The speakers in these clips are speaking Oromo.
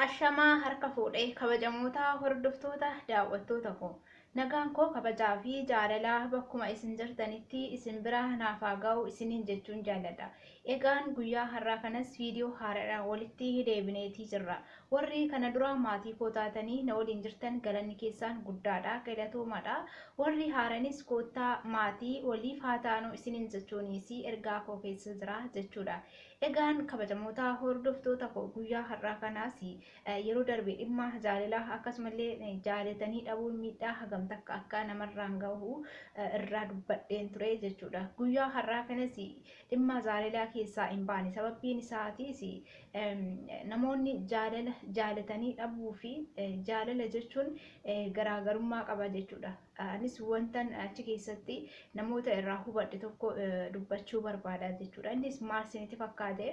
Ashamaa harka fuudhe kabajamoota hordoftoota daawwattoota koo. Nagaan koo kabajaa fi jaalalaa bakkuma isin jirtanitti isin bira naaf haa ga'u isiniin jechuun jaalladha. Egaan guyyaa har'aa kanas viidiyoo haaraadhaan walitti deebineetii jirra. Warri kana dura maatii koo taatanii na waliin jirtan galanni keessaan guddaadha, galatoomaadha. Warri haaranis koottaa maatii waliif haa taanu isiniin jechuunis ergaa koo keessa jira jechuudha. Egaan kabajamoota hordoftoota koo, guyyaa har'aa kanaas yeroo darbe dhimma jaalalaa akkasumallee jaalatanii dhabuun miidhaa hagam takka akka namarraan gahu irraa dubbadheen ture jechuudha. Guyyaa har'aa kanas dhimma jaalalaa keessaa hin baane. Sababbiin isaatiis namoonni jaalala jaalatanii dhabuu fi jaalala jechuun garaagarummaa qaba jechuudha. Anis wantan achi keessatti namoota irraa hubadhe tokko dubbachuu barbaada jechuudha. Innis maal isinitti fakkaate?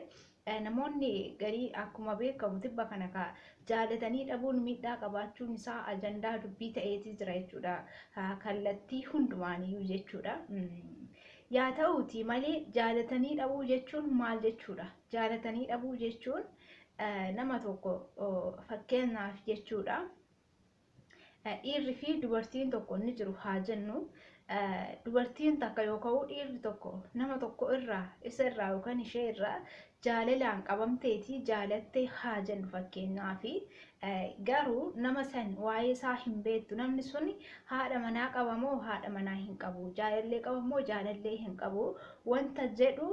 Namoonni garii akkuma beekamu tibba kana ka jaalatanii dhabuun miidhaa qabaachuun isaa ajandaa dubbii ta'eetii jira jechuudha. Kallattii hundumaaniyyuu jechuudha. Yaa ta'uutii malee jaalatanii dhabuu jechuun maal jechuudha? Jaalatanii dhabuu jechuun nama tokko, fakkeenyaaf jechuudha, dhiirri fi dubartiin tokko ni jiru haa jennu. Dubartiin takka yookaan dhiirri tokko nama tokko irraa, isa irraa yookaan ishee irraa jaalalaan qabamteetii jaalattee haa jennu fakkeenyaaf. Garuu nama san waa'ee isaa hin beektu. Namni sun haadha manaa qaba moo haadha manaa hin qabu, jaalallee qaba moo jaalallee hin qabu wanta jedhu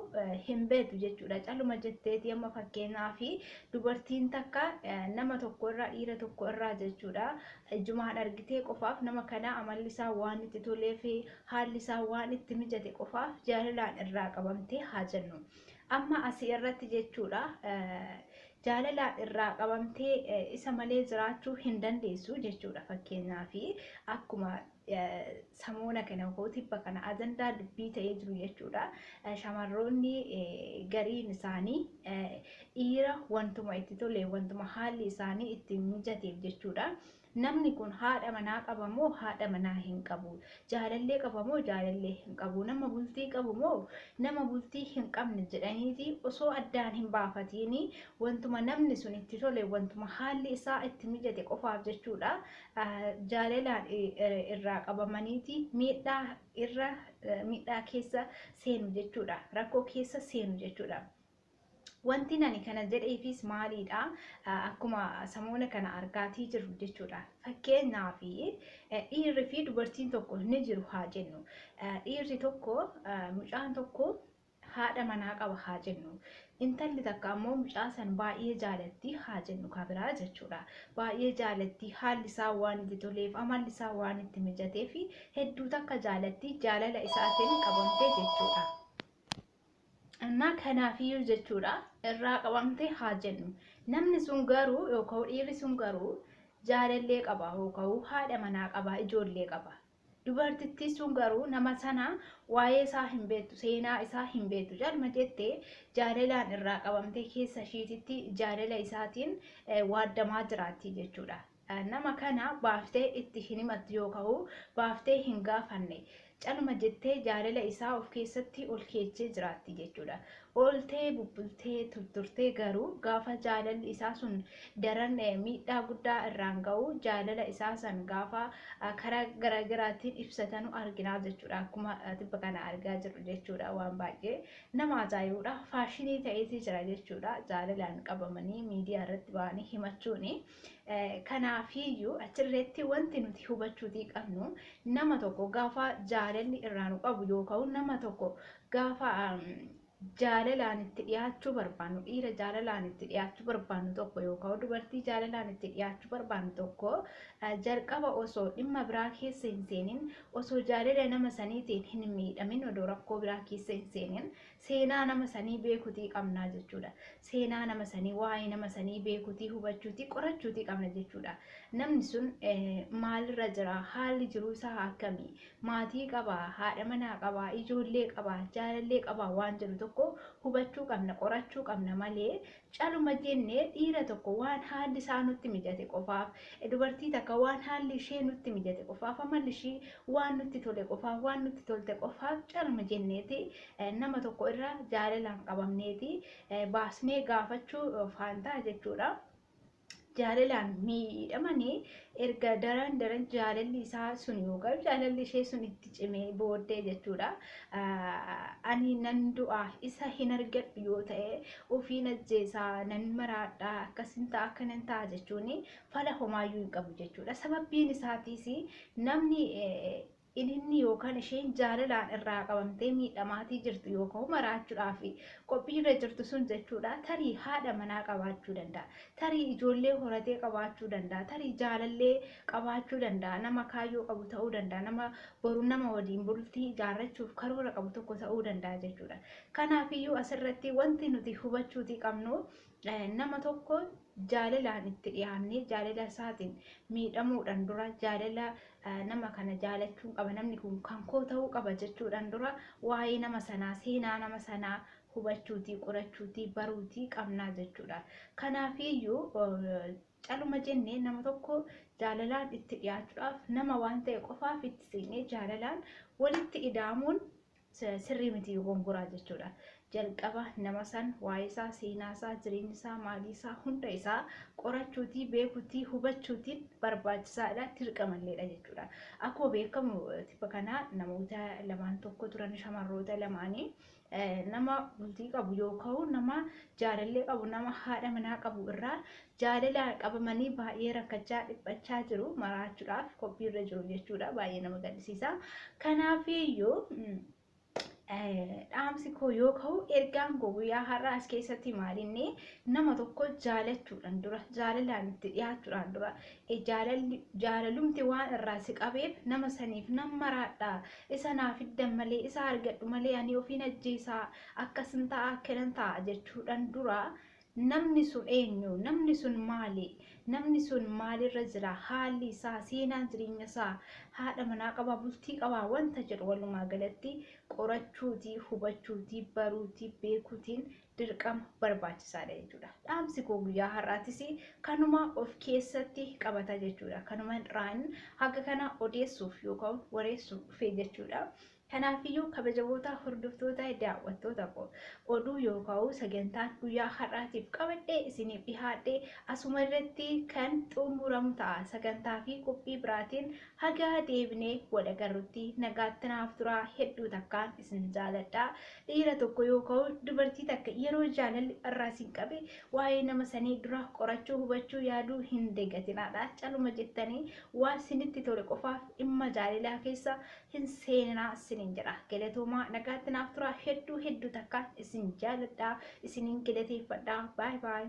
hin beektu jechuudha. Caluma jetteeti amma fakkeenyaaf dubartiin takka nama tokko irraa, dhiira tokko irraa jechuudha, ijumaan argitee qofaaf, nama kana amalli isaa waan itti tolee fi haalli isaa waan itti mijate qofaaf jaalalaan irraa qabamtee haa jennu. Amma asii irratti jechuudha, jaalalaan irraa qabamtee isa malee jiraachuu hin dandeessu jechuudha. Fakkeenyaaf akkuma samoona kana tibba kana ajandaa dubbii ta'ee jiru jechuudha. Shamarroonni gariin isaanii dhiira wantuma itti tole, wantuma haalli isaanii itti mijateef jechuudha. Namni kun haadha manaa qaba moo haadha manaa hin qabu? Jaalallee qaba moo jaalallee hin qabu? Nama bultii qabu moo nama bultii hin qabne jedhaniiti osoo addaan hin baafatiin, wantuma namni sun itti tole, wantuma haalli isaa itti mijate qofaaf jechuudha, jaalalaan irraa qabamaniiti miidhaa irra miidhaa keessa seenu jechuudha. Rakkoo keessa seenu jechuudha. Wanti ani kana jedheefis maaliidha? Akkuma samoona kana argaatii jirru jechuudha. Fakkeenyaaf dhiirri fi dubartiin tokko ni jiru haa jennu. Dhiirri tokko, mucaan tokko haadha manaa qaba haa jennu. Intalli takka ammoo mucaa san baay'ee jaalatti haa jennu kabiraa jechuudha. Baay'ee jaalatti, haalli isaa waan itti toleef, amalli isaa waan itti mijateef hedduu takka jaalatti, jaalala isaatiin qabamte jechuudha. Innaa kanaafiyyuu jechuudha, irraa qabamte haa jennu. Namni sun garuu yookaan dhiirri sun garuu jaalallee qaba yookaan haadha manaa qaba, ijoollee qaba. Dubartittii sun garuu nama sana waa'ee isaa hin beektu, seenaa isaa hin beektu. Calma jettee jaalalaan irraa qabamtee keessa ishiititti jaalala isaatiin waaddamaa jiraatti jechuudha. Nama kana baaftee itti hin himattu yookaan baaftee hin gaafanne. Caluma jettee jaalala isaa of keessatti ol keechee jiraatti jechuudha. Ooltee bubbultee turturtee garuu gaafa jaalalli isaa sun daran miidhaa guddaa irraan ga'u, jaalala isaa san gaafa karaa garaagaraatiin ibsatanu arginaa jechuudha. Akkuma tibba kana argaa jirru jechuudha, waan baay'ee nama ajaa'ibudha. Faashinii ta'eetii jira jechuudha. Jaalalaan qabamanii miidiyaa irratti ba'anii himachuuni. Kanaafiyyuu achirratti wanti nuti hubachuutii qabnu, nama tokko gaafa jaalalli irraa nu qabu yookaan nama tokko gaafa jaalalaan itti dhiyaachuu barbaannu, dhiira jaalalaan itti dhiyaachuu barbaannu tokko yookaan dubartii jaalalaan itti dhiyaachuu barbaannu tokko, jalqaba osoo dhimma biraa keessa hin seenin, osoo jaalala nama saniitiin hin miidhamin, odoo rakkoo biraa keessa hin seenin, seenaa nama sanii beekuutii qabnaa jechuudha. Seenaa nama sanii, waa'ee nama sanii beekuutii, hubachuutii, qorachuutii qabna jechuudha. Namni sun maalirra jira? Haalli jiruu isaa akkamii? Maatii qabaa? Haadha manaa qabaa? Ijoollee qabaa? Jaalallee qabaa? Waan jedhu tokko hubachuu qabna, qorachuu qabna malee caluma jennee dhiira tokko waan haalli isaa nutti mijate qofaaf, dubartii takka waan haalli ishee nutti mijate qofaaf, amalli ishii waan nutti tole qofaaf, waan nutti tolte qofaaf caluma jenneeti nama tokko irra jaalalaan qabamneeti baasnee gaafachuu faantaa jechuudha. Jaalalaan miidhamanii erga daran daran jaalalli isaa sun yookaan jaalalli ishee sun itti cimee booddee jechuudha. Ani nan du'a isa hin argadhu yoo ta'e ofiin ajjeesaa nan maraadha akkasin ta'a akkanan ta'a jechuun fala homaayyuu hin qabu jechuudha. Sababbiin isaatiis namni inni yookaan isheen jaalalaan irraa qabamtee miidhamaatii jirtu yookaan maraachuudhaaf qophiirra jirtu sun jechuudha. Tarii haadha manaa qabaachuu danda'a. Tarii ijoollee horatee qabaachuu danda'a. Tarii jaalallee qabaachuu danda'a. Nama kaayyoo qabu ta'uu danda'a. Nama boru nama waliin bultii ijaarrachuuf karoora qabu tokko ta'uu danda'a jechuudha. Kanaafiyyuu asirratti wanti nuti hubachuutii qabnu nama tokko jaalalaan itti dhiyaannee jaalala isaatiin miidhamuudhaan dura jaalala nama kana jaalachuun qaba namni kun kan koo ta'uu qaba jechuudhaan dura waa'ee nama sanaa seenaa nama sanaa hubachuutii qorachuutii baruutii qabnaa jechuudha. Kanaafiyyuu caluma jennee nama tokko jaalalaan itti dhiyaachuudhaaf nama waan ta'e qofaaf itti seennee jaalalaan walitti ida'amuun sirrii miti gongoraa jechuudha. Jalqaba nama san waa'ee isaa, seenaa isaa, jireenya isaa, maalii isaa hunda isaa qorachuutii, beekuutii, hubachuutiin barbaachisaadha, dirqamalleedha jechuudha. Akkuma beekamu tibba kana namoota lamaan tokko turan shamarroota lamaanii nama bultii qabu yookaan nama jaalallee qabu nama haadha manaa qabu irraa jaalalaan qabamanii baay'ee rakkachaa dhiphachaa jiru maraachuudhaaf qophiirra jiru jechuudha. Baay'ee nama gaddisiisa. Kanaafiyyuu dhaamsi koo yoo ka'u ergaan koo guyyaa har'aa as keessatti maalinni nama tokko jaalachuudhaan dura jaalalaan itti dhiyaachuudhaan dura jaalalumti waan irraa si qabeef nama saniif nan maraadha isa naa fiddan malee isa argadhu malee ani ofiin ajjeesaa akkasin ta'a akkanan ta'a jechuudhaan dura namni sun eenyu namni sun maali namni sun maalirra jira haalli isaa seenaan jireenya isaa haadha manaa qabaa bultii qabaa wanta jedhu walumaa galatti qorachuutii hubachuutii baruutii beekuutiin dirqama barbaachisaadha jechuudha. Dhaamsi koo guyyaa har'aatis kanuma of keessatti qabata jechuudha. Kanuma irraan haga kana odeessuuf yookaan wareessuuf dhufe jechuudha. Kanaafiyyuu kabajamoota hordoftoota daawwattoota koo oduu yookaan sagantaan guyyaa har'aatiif qabadhee isiniif dhihaadhe asuma irratti kan xumuramu ta'a. Sagantaa fi qophii biraatiin haga deebinee wal agarrutti nagaatti naaf turaa hedduu takkaan isin jaaladha. Dhiira tokko yookaan dubartii takka yeroo jaalalli irraa isin qabe waa'ee nama sanii dura qorachuu hubachuu yaaduu hin degatinaadha. Caluma jettanii waan isinitti tole qofaaf dhimma jaalalaa keessa hin seeninaa isiniin jedha. Galatoomaa nagaatti naaf turaa hedduu hedduu takkaan isin jaaladha. Isiniin galateeffadha. Baay baay.